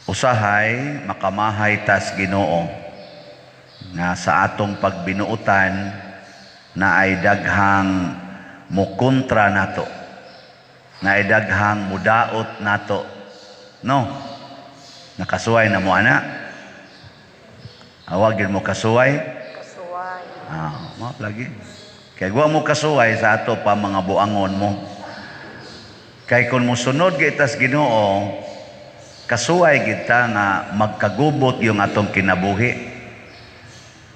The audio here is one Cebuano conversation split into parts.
Usahay makamahay tas Ginoo nga sa atong pagbinuotan na ay daghang mukontra nato, na ay daghang mudaot nato, no? Nakasuway na mo ana? Awag gyud mo kasuway? Kasuway. Ah, mao lagi. Kay wa mo kasuway sa ato pa mga buangon mo. Kay kung mosunod gitas Ginoo, kasuway kita nga magkagubot yung atong kinabuhi.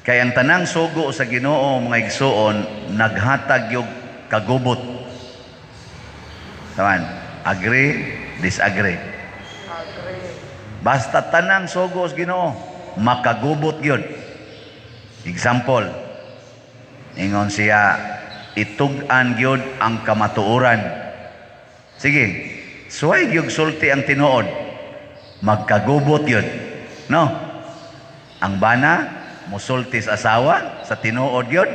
Kay ang tanang sugo sa Ginoo, mga igsuon, naghatag yung kagubot. Taman, agree, disagree? Agree. Basta tanang sugo sa Ginoo, makagubot yun. Example, ingon siya, itug-an gyud ang kamatuoran. Sige, suway gyud sulti ang tinuod. Magkagubot yun. No? Ang bana, musulti sa asawa, sa tinuod yun.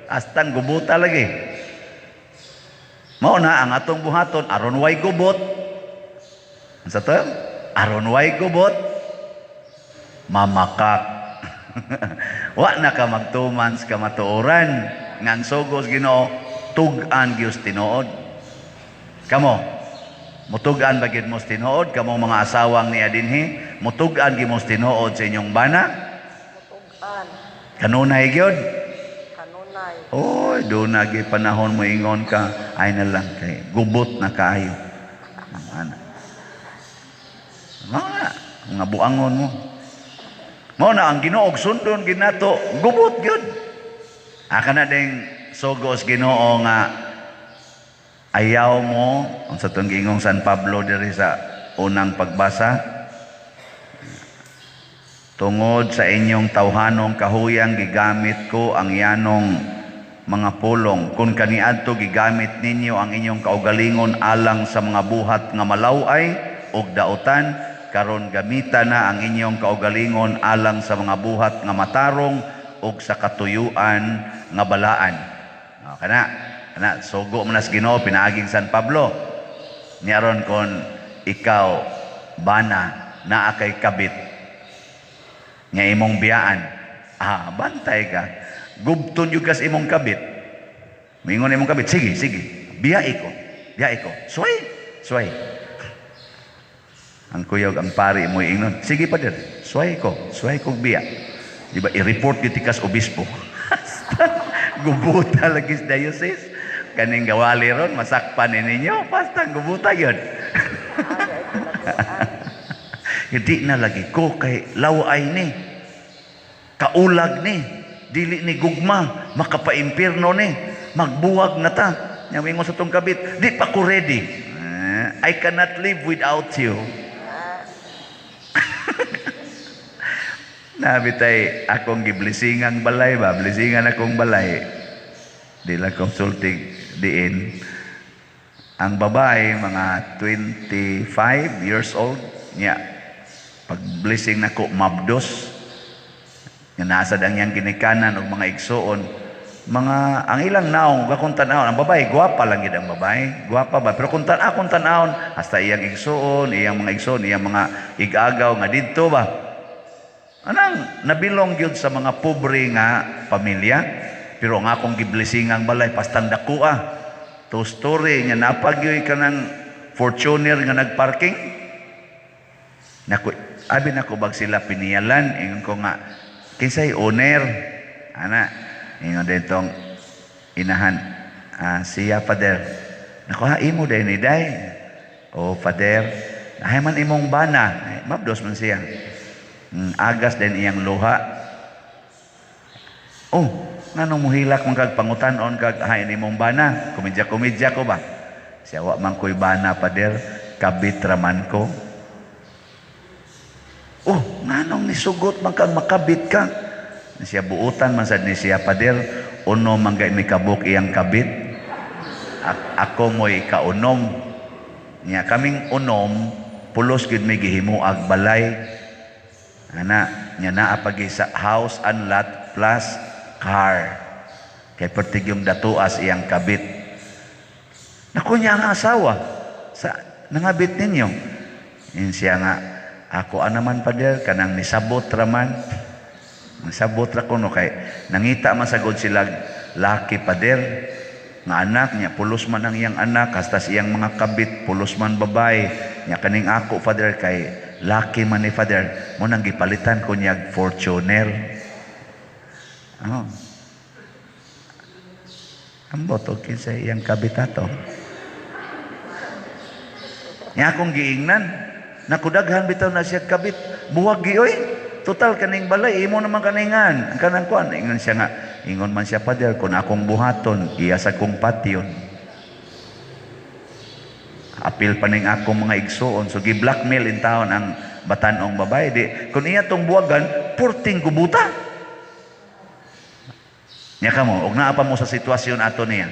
Astang gubuta lagi. Mao na ang atong buhaton aron way gubot. Sa to? Aron way gubot. Mamakak. Wa na ka magtuman sa kamatuoran nga ang sugo sa Ginoo tug-an gyud sa tinuod. Kamo, mutug-an ba gyud mo sa tinuod? Kamo mga asawang niya dinhi, mutug-an gyud mo sa tinuod sa inyong bana? Mutug-an. Kanunay gyud. Kanunay. Oy, doon na gyud panahon mo ingon ka, ay na lang kay gubot na kaayo. Ana. Mao na, mga buangon mo. Mao na ang Ginoo og sundon ginato, gubot gyud. Aka na ding sugo sa Ginoo nga ayaw mo unsa tong giingong San Pablo diri sa unang pagbasa, "Tungod sa inyong tawhanong kahuyang gigamit ko ang yanong mga pulong. Kung kaniadto gigamit ninyo ang inyong kaugalingon alang sa mga buhat nga malaway ug dautan, karon gamita na ang inyong kaugalingon alang sa mga buhat nga matarong ug sa katuyuan nga balaan." O, kana kana sugo man nas Ginoo pinaaging San Pablo. Niaron kon ikaw bana naa kay kabit nga imong biyaan, ah, bantay ka. Gubton yung kas imong kabit. Mingon imong kabit, "Sige, sige, biyai ko, biyai ko." Suway, suway. Ang kuyog ang pari mo ingnon, "Sige, pader, suway ko, suway kog biya." Di ba, i-report gyud tikas obispo. Gubuta lagi sa diocese. Kaning gawali ron, masakpan ni ninyo, basta gubuta yun. Ay, ay kalaguan. Hindi na lagi ko kay laway ni. Kaulag ni. Dili ni gugma. Makapaimpirno ni. Magbuwag na ta. Nya moingon sa tong kabit, "Di pa ko ready." Eh, I cannot live without you. Ah, Nabitay akong giblesingang balay ba? Blesingan akong balay. Di lang consulting diin. Ang babae, mga 25 years old, niya, pag blessing nako, mabdos. Nga nasa ang iyang ginikanan og mga igsuon. Mga, ang ilang naong, akong tan-awon, ang babae, gwapa lang gid ang babae. Gwapa ba? Pero kung akong tan-awon, hasta iyang igsuon, iyang mga igsuon, iyang mga igagaw nga didto ba? Anang nabilong gyud sa mga pobre nga pamilya, pero ang akong giblessingang balay pastang dako ah. Two story nga napagyoy ka ng Fortuner nga nagparking. Nako, abi nako bag sila piniyalan, ingon ko nga kinsay owner? Ana, ingon ditong inahan, "Ah, siya, Father." Nako ha, imo day ni day. "Oh, Father, ay man imong bana, eh, mabdos man siya." Agas din iyang luha. "Oh, nganong muhilak man kag pangutan-on kag hain imong bana?" Komedya-komedya ko ba? Siya, "Wa man ko'y bana, Pader, kabit raman ko." "Oh, nganong nisugot man kag makabit ka?" Siya, "Buutan man sad ni siya, Pader, uno man gay mikabuk iyang kabit. Ako mo'y kaunom. Nya kaming unom, pulos gyud may gihimuag balay. Ana, nya naa pagi sa house and lot plus car. Kay pertig yung datuas iyang kabit." Naku niya ang asawa sa nangabit ninyo. Yun siya nga, Ako anaman, Pader, kanang nisabot raman. Nisabot ra kuno kay nangita man sagod sila laki, Pader, nga anak niya pulos man ang iyang anak, hasta sa iyang mga kabit pulos man babae niya. Kaning ako, Father, kay laki man ni, Father, mo nang gipalitan ko niya Fortuner. Oh. Ambot og kinsa iyang kabit ato. Nya akong giingnan, nakudaghan bitaw na siya kabit, buwag gi oy. Total kaning balay imo naman kaningan. Ang kanang kuan, ingon siya nga, ingon man siya, "Father, kung akong buhaton, iya sa kong patyon. Apil pa ning akong mga igsuon." So gi-blackmail in taon ang batanong babae. Di, kung iya tong buwagan, purting kubuta. Nya kamo, og naa pa mo sa sitwasyon ato niya.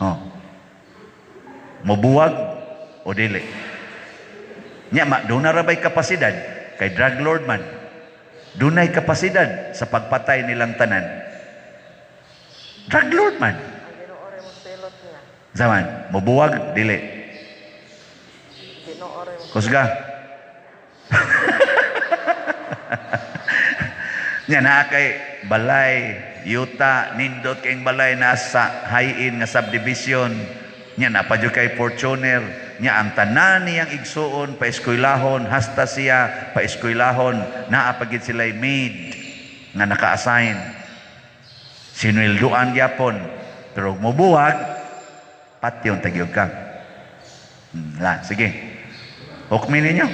Oh. Mobuwag o dili? Nya ma, doon na rabay kapasidad kay drug lord man. Dunay kapasidad sa pagpatay nilang tanan. Drug lord man. Ang Ginoo ray mo silot niya. Zaman, mobuwag dili? Ginoo ray mo. Kusga. Nya naa kay balay, yuta, nindot kayong balay nasa high-end nga subdivision. Nya naa pa jud kay Fortuner. Nya ang tanan niyang igsuon paeskwelahon, hasta siya paeskwelahon, naa pa gid sila'y maid nga naka-assign. Sinweldoan gyapon. Pero mobuwag, patyon tagyog ka. La, sige. Hukmi ninyo.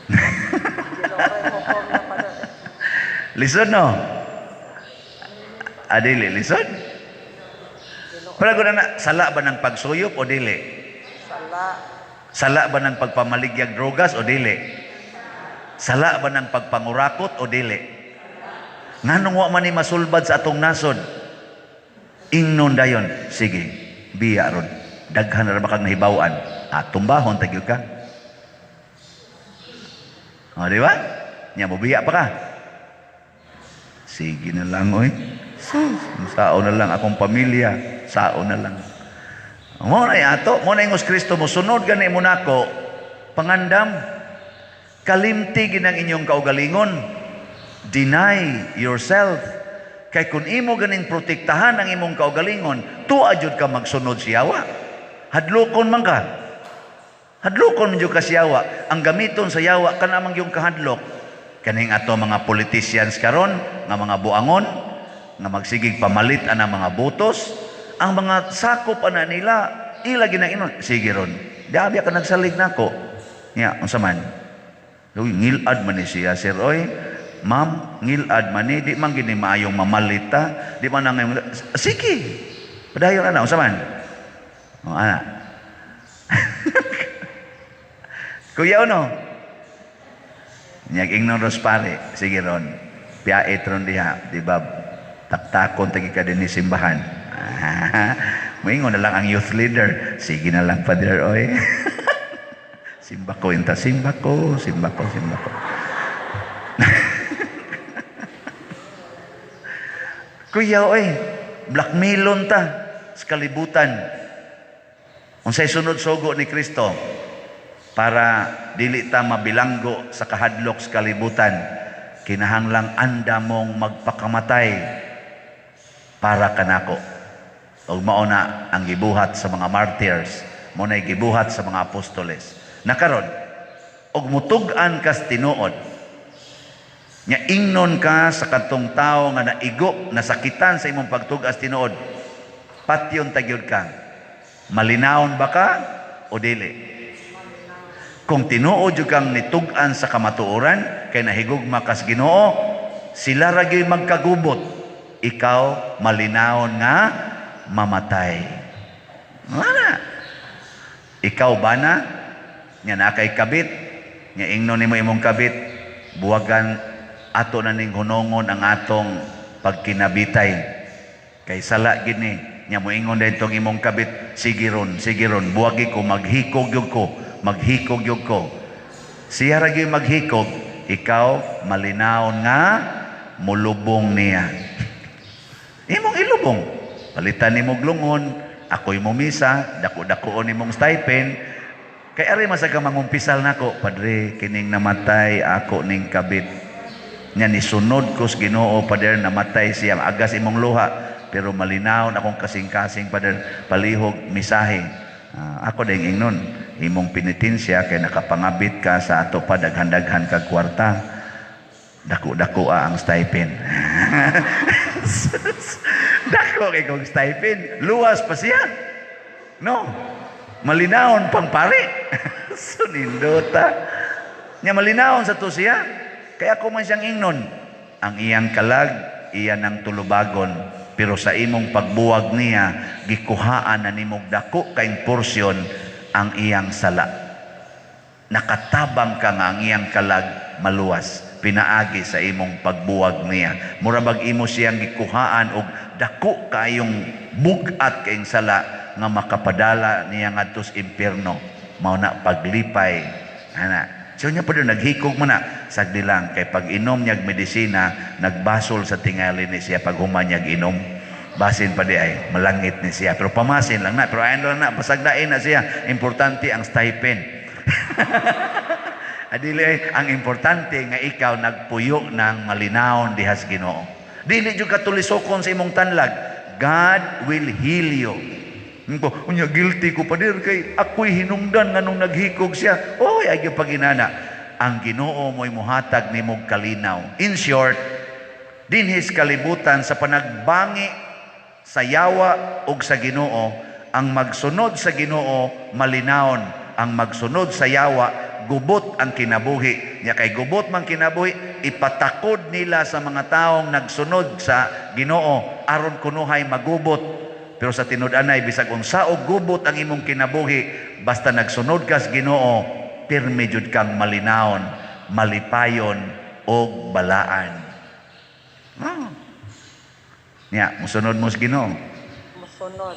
Ginoo ray hukom niya, Father. Lisod no? Adili, lisod? Ginoo. Pero kung na, sala ba ng pagsuyop o dili? Sala. Sala ba ng pagpamaligyag drogas o dili? Sala ba ng pagpangurakot o dili? Nganong wa man ni masulbad sa atong nasod? Ingnon dayon, sige, biya ron. Daghan na ra ba kang nahibaw-an? Ah, tumbahon tagyog ka. O, di ba? Nya mo biya pa ka. Sige na lang, oy. Sus, sao na lang akong pamilya, sao na lang. Mo na ato, mo na ingos Kristo mo sunod gani mo nako, pangandam kalimti ginang inyong kaugalingon. Deny yourself. Kay kung imo ganing protektahan ang imong kaugalingon, tuwa jud ka magsunod siyawa. Hadlokon man ka. Hadlokon man jud ka siyawa. Ang gamiton sa yawa kana man yung kahadlok. Kaning ato mga politicians karon, nga mga buangon, nga magsigig pamalit ana mga botos, ang mga sakop ana nila, ila ginainon. Sige ron, di ka nagsalig nako. Nya, unsa man? Uy, ngilad man ni siya, sir, oy. Ma'am, ngilad man ni, di man gini maayong mamalita, di man ang sige. Padayon ana, unsa man? O ana. Kuya ono. Nyag ingnon ros pare, sige ron. Piait ron diha, di ba? Taktakon tagi ka dinhi simbahan. Moingon na lang ang youth leader. Sige na lang, Father, oy. Simba ko, inta, simba ko, simba ko, simba ko. Kuya, oy, blackmailon ta sa kalibutan. Unsay sunod sugo ni Kristo para dili ta mabilanggo sa kahadlok sa kalibutan, kinahanglang anda mong magpakamatay para kanako. Ug mao na ang gibuhat sa mga martyrs, mao na gibuhat sa mga apostoles. Nakaron, og mutug-an kas tinuod, nya ingnon ka sa kadtong tawo nga naigo, nasakitan sa imong pagtug-as tinuod, patyon tagyod ka. Malinawon ba ka o dili? Kung tinuod jud kang nitug-an sa kamatuoran, kay nahigugma kas Ginoo, sila ra gyud magkagubot. Ikaw malinawon nga mamatay. Wala. Ikaw ba na? Nga naa kay kabit, nga ingnon nimo imong kabit, buwagan ato na ning hunongon ang atong pagkinabitay. Kay sala gini, nya moingon daytong imong kabit, sige ron, buwagi ko, maghikog gyud ko, maghikog gyud ko. Siya ra gyud maghikog, ikaw malinawon nga mulubong niya. Imong ilubong. Palitan nimo glungon, ako'y mumisa, dako-dakoon nimong stipend, Kay ari man sa ka mangumpisal nako, "Padre, kining namatay ako ning kabit. Nya nisunod ko sa Ginoo, pader, namatay siya." Agas imong luha, pero malinawon akong kasing-kasing, pader, palihog misahe. Ah, ako ding ingnon, imong penitensya kay nakapangabit ka sa ato pa, daghan-daghan kag kwarta. Dako-dako ang stipend. Dako kay kong stipend, luwas pa siya. No. Malinawon pang pare. So nindota. Nya malinawon sa to siya. Kaya ako man siyang ingnon, ang iyang kalag, iya ng tulubagon. Pero sa imong pagbuwag niya, gikuhaan na nimog dako kaing porsyon ang iyang sala. Nakatabang ka nga ang iyang kalag maluwas pinaagi sa imong pagbuwag niya. Mura bag imo siyang gikuhaan og dako kayong bugat kaing sala nga makapadala niya ngadto sa impierno. Mao na paglipay ana. So nya pa naghikog man na, sagdi lang kay pag inom niyag medisina, nagbasol sa tingali ni siya pag human niyag inom. Basin pa di ay malangit ni siya, pero pamasin lang na, pero ayon lang na, pasagdain na siya, importante ang stipend. Adili ay ang importante nga ikaw nagpuyo ng malinawon dihas Ginoo. Dili jud ka tulisokon sa imong tanlag. God will heal you. Ko, unya guilty ko, pader, kay ako'y hinungdan nga nung naghikog siya. Oy, ay gyud paginana. Ang Ginoo mo'y muhatag nimog kalinaw. In short, dinhis kalibutan sa panagbangi sa yawa ug sa Ginoo, ang magsunod sa Ginoo malinawon, ang magsunod sa yawa gubot ang kinabuhi. Nya kay gubot man kinabuhi, ipatakod nila sa mga taong nagsunod sa Ginoo aron kunuhay magubot. Pero sa tinud-anay, bisag unsa og gubot ang imong kinabuhi, basta nagsunod ka sa Ginoo, pirmi jud kang malinawon, malipayon og balaan. Ah. Nya, musunod mo sa Ginoo? Musunod.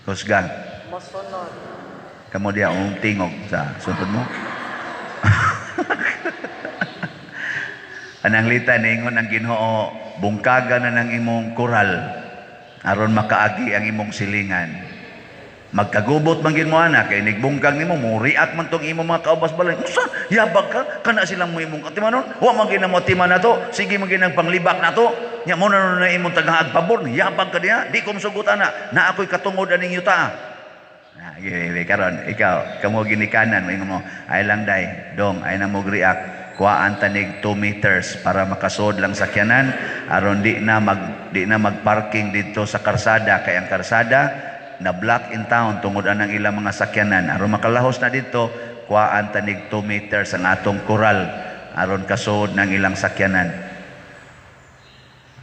Kusgan. Musunod. Kamo diya ang tingog sa sunod mo. Anang lita niingon ang Ginoo, bungkaga na ng imong koral aron makaagi ang imong silingan. Magkagubot man gid mo ana kay nigbungkag nimo, mo react man tong imong mga kaubas balay. Unsa? Yabag ka? Kana silang mo imong atimanon? Wa man gid mo atiman nato. Sige man gid ang panglibak nato. Nya mo na na imong tagaag pabor, yabag ka diha. Di ko mosugot ana. Na ako'y katungod aning yuta. Na, gili karon ikaw kamo ginikanan moingon mo, ay lang day dong ay na mo react, kuhaan tanig 2 meters para makasod lang sakyanan aron di na magparking dito sa karsada kay ang karsada na block in town tungod anang ilang mga sakyanan. Aron makalahos na dito, kuhaan tanig 2 meters ang atong koral aron kasod ng ilang sakyanan.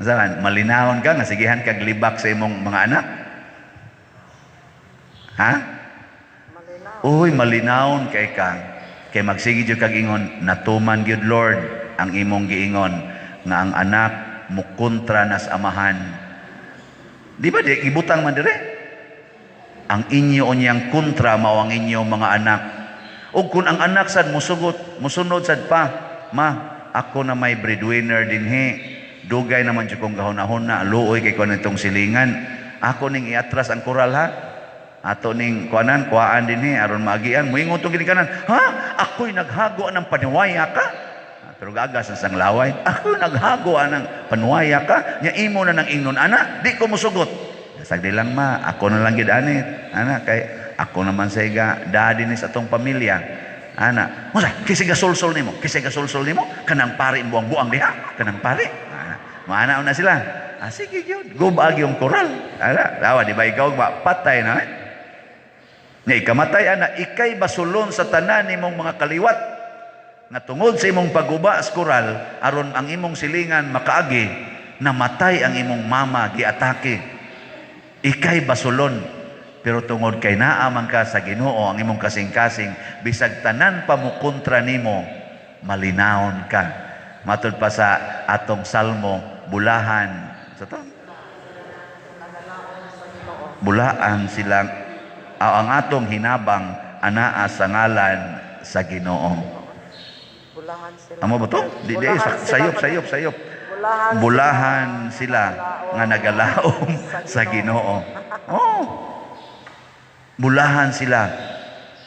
Saan malinahon ka nga sigihan kag libak sa imong mga anak, ha? Malinaw. Uy, malinawon kay ka. Kay magsige jud kag ingon, "Natuman gyud, Lord, ang imong giingon nga ang anak mukontra nas amahan." Di ba di ibutang man dire? Ang inyo unyang kontra mao ang inyong mga anak. Ug kung ang anak sad musugot, musunod sad pa, "Ma, ako na may breadwinner dinhi. Dugay naman jud kong gahunahuna, luoy kay ko nitong silingan. Ako ning iatras ang koral ha. Ato ning kuanan, kuhaan dinhi aron maagian." Moingon tong ginikanan, "Ha? Ako'y naghago ng paniwaya ka?" Ah, pero gagas ang sang laway. "Ako'y naghago ng panuwaya ka? Nya imo na nang ingnon ana, di ko musugot." "Sagdi lang ma, ako na lang gid ani. Ana kay ako naman sa iga daddy ni sa atong pamilya." Ana, "Unsa? Kaysa gasulsul nimo, kaysa gasulsul nimo, kanang pari buang-buang diha, kanang pari." Ana, maana na sila. Ah, sige gyud, gubag yung koral. Ana, dawa di ba ikaw ba patay na eh? Nga ikamatay ana, ikay basulon sa tanan nimong mga kaliwat nga tungod sa imong pagguba sa koral aron ang imong silingan makaagi, namatay ang imong mama, giatake. Ikay basulon. Pero tungod kay naa man ka sa Ginoo, ang imong kasing-kasing, bisag tanan pa mo kontra nimo, malinawon ka. Matud pa sa atong salmo, bulahan sa to? Bulaan silang ang atong hinabang anaa sa ngalan sa Ginoo. Bulahan sila. Amo ba to? Di di sayop sayop sayop. Bulahan, Bulahan sila nga nagalaom sa Ginoo. Oh. Bulahan sila.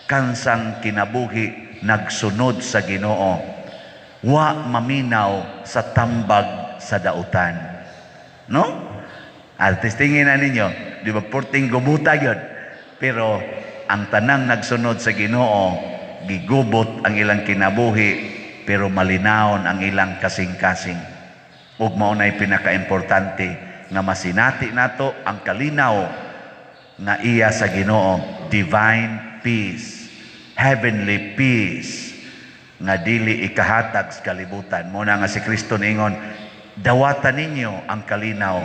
Kansang kinabuhi nagsunod sa Ginoo. Wa maminaw sa tambag sa dautan. No? At testingin na ninyo, di ba porting gubuta yun? Pero ang tanang nagsunod sa Ginoo, gigubot ang ilang kinabuhi, pero malinawon ang ilang kasing-kasing. Ug mao na'y pinakaimportante nga masinati nato ang kalinaw nga iya sa Ginoo, divine peace, heavenly peace nga dili ikahatag sa kalibutan. Mao na nga si Kristo niingon, "Dawatan ninyo ang kalinaw,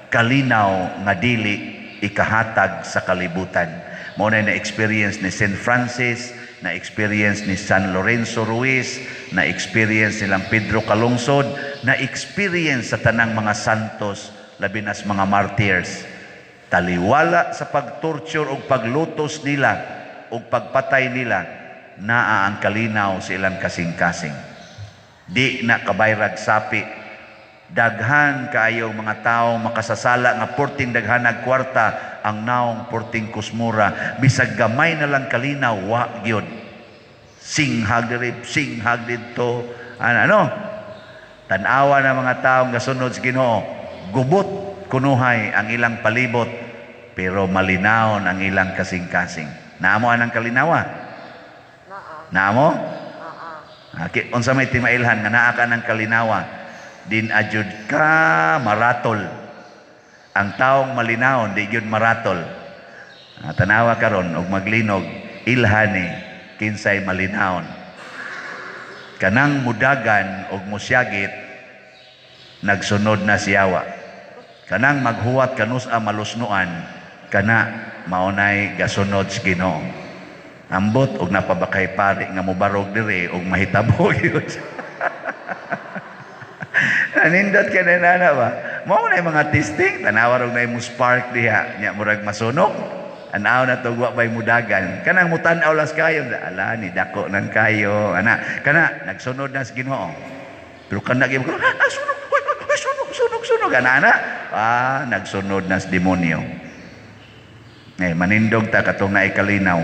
kalinaw nga dili ikahatag sa kalibutan." Mao na na-experience ni St. Francis, na-experience ni San Lorenzo Ruiz, na-experience nilang Pedro Calungsod, na-experience sa tanang mga santos, labi nas mga martyrs. Taliwala sa pagtorture o paglutos nila o pagpatay nila, naa ang kalinaw sa ilang kasing-kasing. Di na kabayrag sapi. Daghan kaayo mga tao makasasala nga porting daghanag kwarta, ang naong porting kusmura, bisag gamay na lang kalinaw, wa gyud. Singhag diri, singhag didto. Ano, ano? Tan-awa na mga tao nga sunod sa Ginoo, gubot kunuhay ang ilang palibot, pero malinawon ang ilang kasing-kasing. Naamo anang kalinawa? Naa. Naamo? Naa. Okay, unsa may timailhan nga naa ka ng kalinawa, din ajud ka maratol. Ang taong malinawon di gyud maratol. Tanawa karon og maglinog, ilhani kinsay malinawon. Kanang mudagan og musyagit, nagsunod na siyawa. Kanang maghuwat kanus-a malusnoan, kana maunay gasunod sa Ginoo. Ambot og napabakay pari nga mobarog diri og mahitabo gyud. Nanindot ka na nana ba? Mao na yung mga testing, tanawa rog na mo spark diha, nya murag masunog. Anaw na to wa bay mudagan. Kanang mutan-aw las kayo, ala ni dako nang kayo, ana. Kana nagsunod na sa Ginoo. Pero kana gyud ah, sunog, uy, uy, sunog, sunog, sunog, ana ana. Ah, nagsunod na sa demonyo. Eh, manindog ta katong naay kalinaw.